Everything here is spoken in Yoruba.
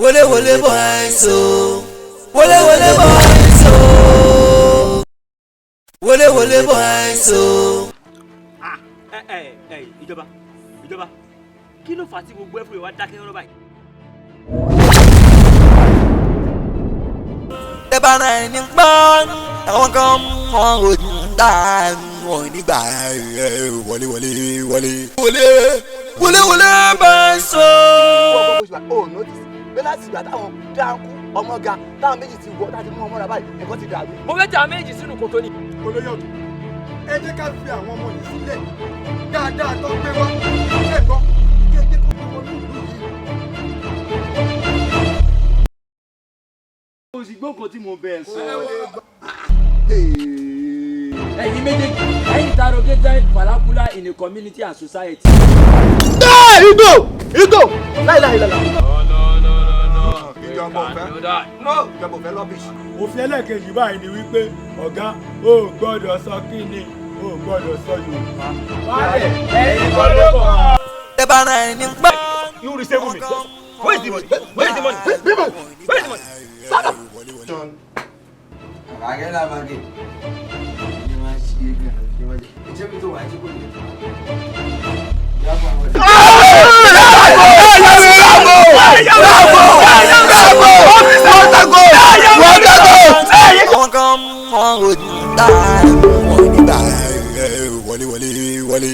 Wọlé wọlé boys o, wọlé wọlé boys o, wọlé wọlé boys o. Ah, ẹ ẹ ẹ, ìjọba, ìjọba, kí ló fà á tí gbogbo ẹfúrẹ́ wa dákẹ́ rọ́rọ́ báyìí? Tẹ́ bá rẹ̀ ní gbọ́n, àwọn kan wọn ò ní dá wọn nígbà. Wọlé wọlé wọlé wọlé wọlé wọlé boys o. Ó notice pé láti ìgbà táwọn dáńkú ọmọ ga táwọn méjì ti wọ láti mú ọmọ rà báyìí, nǹkan ti dàrú. Mo fẹ́ jà méjì sínú kòtò ni. Olóyè ọ̀tún, ẹ jẹ́ ká fi àwọn ọmọ yìí sílẹ̀ dáadáa tó gbé wá. Ṣe gbọ́ kí ẹ jẹ́ kó gbé wọnú ìlú yìí. Kò sí gbọ́kàn tí mo bẹ̀ sọ. Ẹ̀yin méjèèjì, ẹ̀yin interrogated vernacular in a community and society. Igbó igbó láìláìlàlà. Ìjọba ò fẹ́, ìjọba ò fẹ́ rubbish. Òfin ẹlẹ́ẹ̀kejì báyìí ni wípé ọ̀gá ò gbọ́dọ̀ sọ kíni, ò gbọ́dọ̀ sọ Yorùbá. Wálẹ̀ ẹ̀yin kọ́ ló kàn. Tẹ́ bá rẹ̀ ní gbọ́n. You receive me. Where is the money? Where is the money? Where is the money? Àbágẹ́ làbàgẹ́ ni máa ń ṣe é gan ṣe wọ́n jẹ́ ìṣẹ́ mi tó wà á jí kò lè tó. Àwọn kan wọn ò ní dá wọn nígbà. Wọlé wọlé wọlé.